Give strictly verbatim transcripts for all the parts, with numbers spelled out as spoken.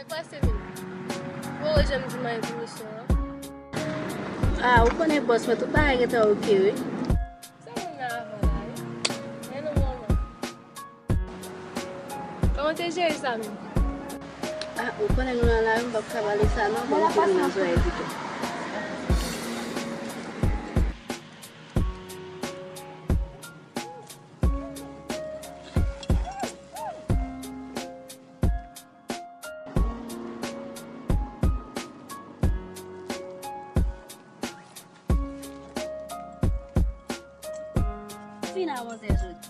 Pase vini. Bon, jan m di mwen pou misyon an. Ah, ou konnen bòs mwen, tout bagay gentan oke, wi. Sa moun nan avan la, wi. Men nou bon, non. Kòman w te jere sa menm? Ah, ou konnen nou nan lari, m p ap ka pale sa non, ban m jere nan zòrèy pito. Fin avè w jodi.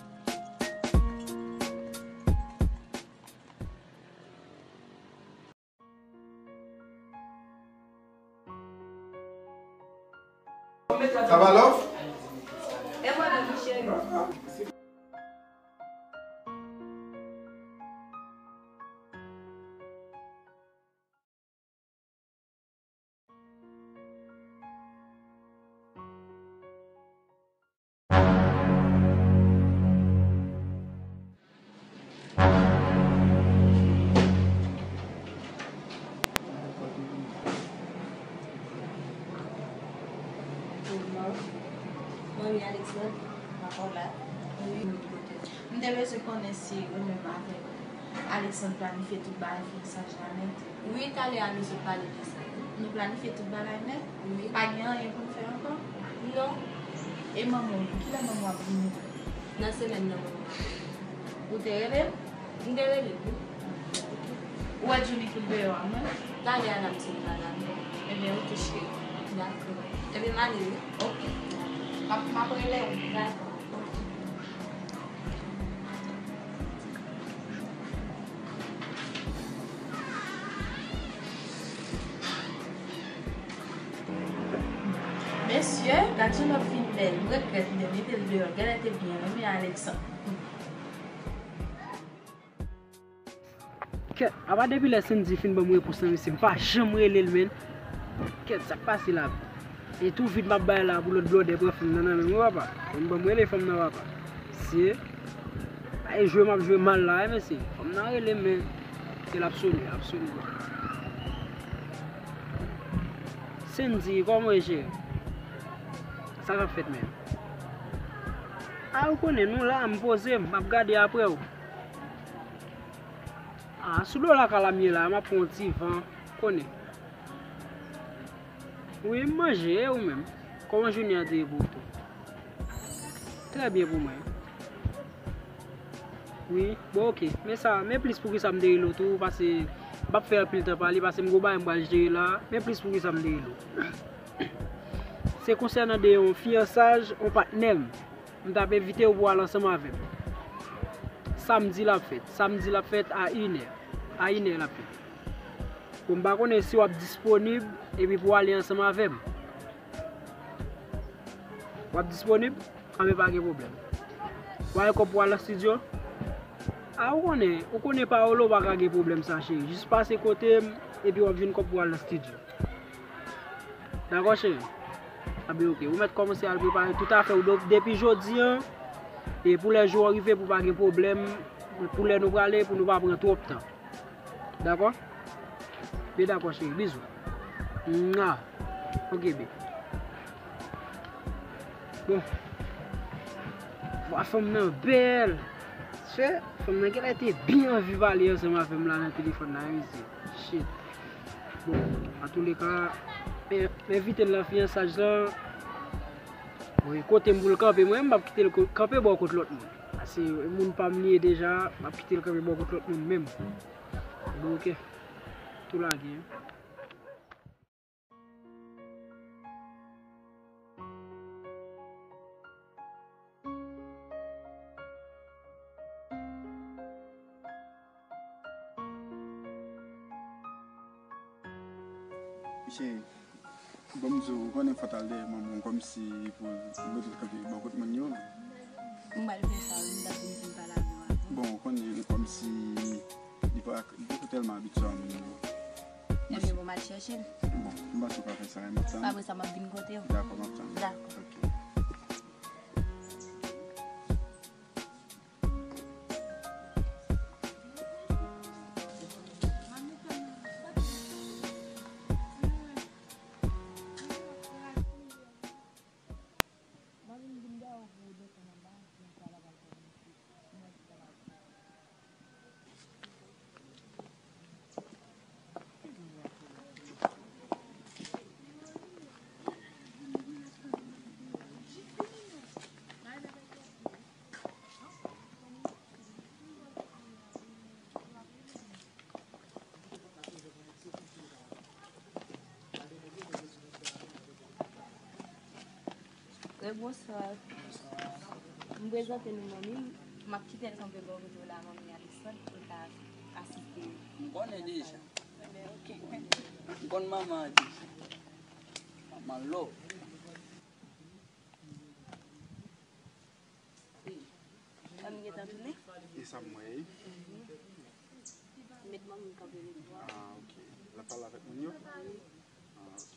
Sa va, love? E mwen menm, cheri. Manmi Alexandre, pa konn la. Wi, m te bezwen konnen si ou menm avèk Alexandre planifye tout bagay fiyansaj la nèt. Wi, talè a nou sot pale de sa. Nou planifye tout bagay nèt? Wi. Pa gen anyen pou n fè ankò? Non. E manman w, kilè manman w ap vini? Nan semèn nan manman w ap vini. Ou te rele l? M te rele l, wi. Ou wè Julie ki deyò a, mwen? Talè a n ap di m la, dakò. Ebyen, oke, cheri. Dakò. Ebyen, m ale, wi. Oke. M ap, m ap rele w. Dakò. Mesye, gad jan love vin bèl. M regrèt m te mete l deyò. Genlè te byen renmen Alexandre. Kèt, apa depi lè Sendy fin ban m repons lan, mesye, m pa janm rele l, menn. Kèt, sa k pase la? E tou vit m ap bay la pou lòt blòdè pran fanm nan nan men m, wi, papa. Fò m ban m rele fanm nan, papa. Mesye, ay jwe m ap jwe mal la, wi, mesye. Fanm nan rele m, men se l ap sone, l ap sone. Sendy, kòman w ye, cheri? Sa k ap fèt, menn? A, ou konnen, nou la, m poze m, m ap gade apre w. Ah, sou do lakay la m ye la, m ap pran yon ti van, konnen. Wi, m manje, e ou menm? Kòman jounen an te ye pou ou tou? Trè byen pou mwen. Wi, bon, oke. Men sa, men plis poukisa m te rele w tou, pase m p ap fè anpil tan pale, pase m gon bagay m pral jere la, men plis poukisa m te rele w. Se konsènan de yon fiyansaj yon patnè m. M t ap envite w pou w al ansanm avè m. Samdi l ap fèt. Samdi l ap fèt a inè. A inè l ap fèt. Bon, m pa konnen si w ap disponib epi pou w ale ansanm avè m. W ap disponib? Anben, pa gen pwoblèm. W a gen kòb pou w al nan estidyo? A, ou konnen, ou konnen Paolo pa ka gen pwoblèm sa, cheri. Jis pase kote m epi w ap jwenn kòb pou w al nan estidyo. Dakò, cheri? Anben, oke. Ou mèt kòmanse al prepare tout afè w. Donk, depi jodi a, e pou lè jou an rive, pou pa gen pwoblèm, pou lè nou prale, pou nou pa pran twòp tan. Dakò? Byen dakò, cheri. Bizou. Mwa. Oke, bebe. Bon. Wa, fanm nan bèl. Chè, fanm nan genlè te byen anvi pale ansanm avè m la nan telefòn la, wi, mesye. Shit. Bon, antouleka, men, men envite l nan fiyansaj lan. Bon, e kote m pou l kanpe, mwen, m p ap kite l ko-, kanpe bò kot lòt moun. Pase e moun pa m li ye deja, m ap kite l kanpe bò kot lòt moun menm. Bon, oke. Tou lage, en. Cheri, bon, m di w, ou konnen fò w t al dèyè manman w kòmsi pou mete l kanpe bò kot moun yo. M pral fè sa, wi, m t ap vin pou m pale avè w avan. Bon, ou konnen kòmsi li pa, li poko tèlman abitye a moun yo. Ebyen, bon, m al chèche l. Bon, m panse w ka fè sa, wi, m ap tann ou. Apre sa, m ap vin kote w. Dakò, m ap tann ou. Dakò. Ok. Bonswa. M prezante nou manmi m. M ap kite l kanpe bò kote w la, manmi Alexandre, pou l ka asiste. M konnen deja. M konn manman an deja. Manman Love. Manmi gentan tounen? E sa m wè, wi. Met manmi kanpe devan. Ah, ok. L ap pale avèk moun yo? Ah, ok.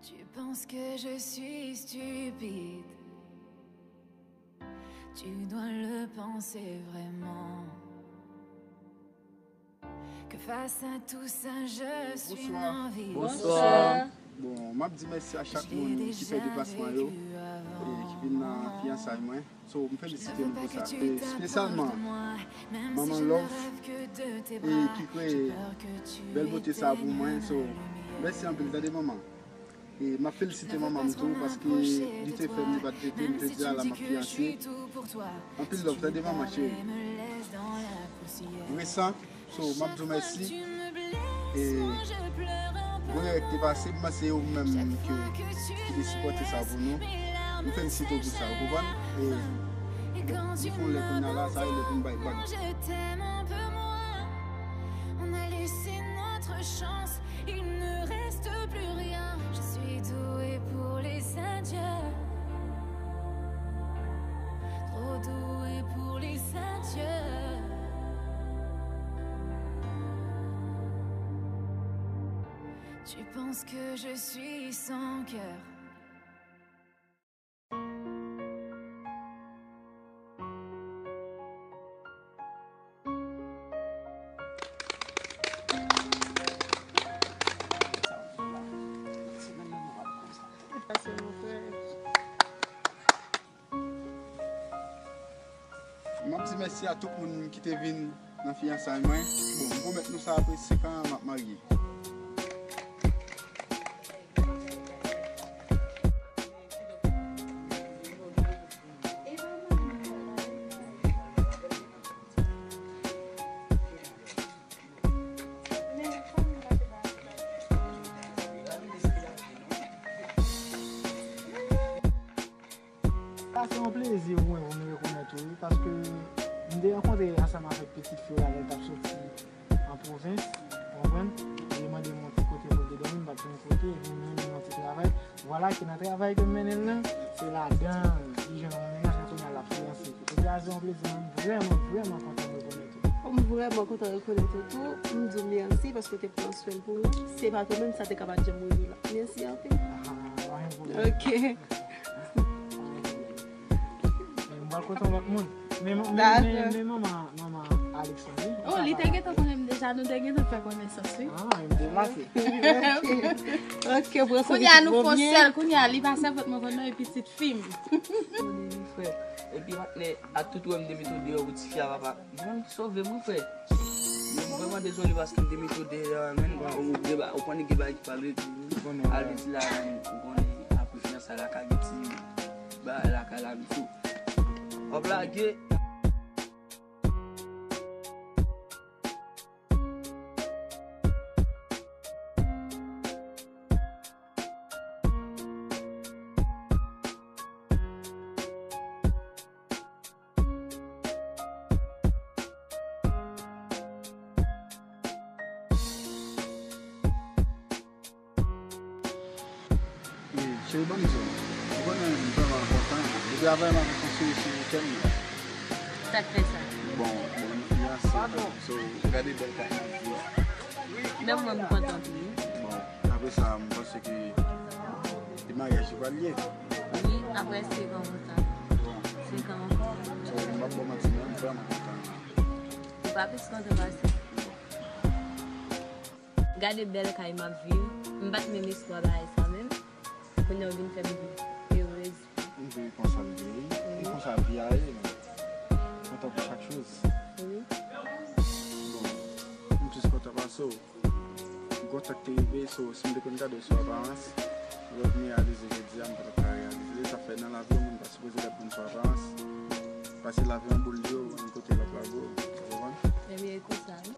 Tu penses que je suis stupide. Tu dois le penser vraiment. Que face à tout ça, je suis Bonsoir. Bonswa. Bon, m ap di mèsi a chak moun ki fè deplasman yo e ki vin nan fiyansay mwen. So, m felisite nou pou sa. E espesyalman Manman Love e ki kreye bèl bote sa pou mwen. So, mèsi anpil, tande manman. E m ap felisite manman m tou, paske li te fè m, li pa t rete, m te di a la m ap fiyanse. Anpil love, tande manman cheri. Resan, so, m ap di w mèsi. E gwo erè ki te pase, m panse se ou menm ke, ki te sipòte sa pou nou. M felisite w pou sa, ou konprann? E, bon, nou fè yon lè kounye a la, sa rele pou n bay bag. Je t'aime un peu moins. On a laissé notre chance, il ne reste plus rien. Je suis douée pour les adieux. Trop douée pour les adieux. Tu penses que je suis sans cœur. M ap di mèsi a tout moun ki te vin nan fiyansay mwen. Bon, m pwomèt nou sa, apre senk an, m ap marye. Sa se yon plezi pou mwen pou m rekonèt ou, wi, paske m te rankontre ansanm avèk pitit fi w la lè l t ap soti an pwovens, ou konprann? Li mande m yon ti kote pou l te dòmi, m pa t jwenn kote, epi m mennen l yon ti travay. Vwala ke nan travay ke m mennen l lan, se ladan l li jwenn yon mennaj, men kounye a l ap fiyanse. Epi a se yon plezi, mwen, m vrèman, vrèman kontan rekonèt ou. M vrèman kontan rekonèt ou tou. M di w mèsi paske w te pran swen pou mwen. Se pa t ou menm, sa te ka pa t janm rive la. Mèsi anpil. Ah, pa gen pwoblèm. Ok. M pral kote yon lòt moun. Men, men, men, men manman, manman Alexandre. Oh, li te gentan konnen m deja, nou te gentan fè konesans, wi. Ah, m deplase. Ok, pran sou pitit bòbyen. Kounye a nou fè yon sèl, kounye a li pa sèvant mwen konn non, e pitit fi m. Frè. Epi patnè, a tout wè m te mete w deyò pou tifi a papa. Mwen sove mwen, frè. Mwen vrèman dezole paske m te mete w deyò, men ou gen ba-, ou konnen gen bagay ki pral ret. Al di la, men ou konnen apre fiyansay la ka gen ti bagay lakay la, men tou. W ap lage. Wi, cheri, ban m di w. Ou konnen m vrèman kontan. Depi avè m avèk yon souri sou kè m. Sa k fè sa? Bon, bon, mèsi. So, gade bèl kay m ap viv. Menm mwen, m kontan tou, wi. Bon, apre sa, m panse ke se maryaj li pral ye. Wi, apre senk an konsa. Bon. Senk an konsa. So, m p ap ba w manti, non, m vrèman kontan. Ou pa plis kontan pase. Bon. Gade bèl kay m ap viv. M pa t menm espwa bagay sa menm. Kounye a w vin fè m erez. M vle konsa l ye, wi. E konsa vi a ye, men. Kontan pou chak choz. Wi. Bon, m jis kontan pase w. M kontan k te rive, so, si m te konn gade w sou aparans, rèv m reyalize jodi a, m pa t ap ka reyalize. Sa fè nan lavi, yon moun pa sipoze gade moun sou aparans. Pase lavi an boul li yo, yon kote l ap lage w, ou konprann? Ebyen, e konsa, wi.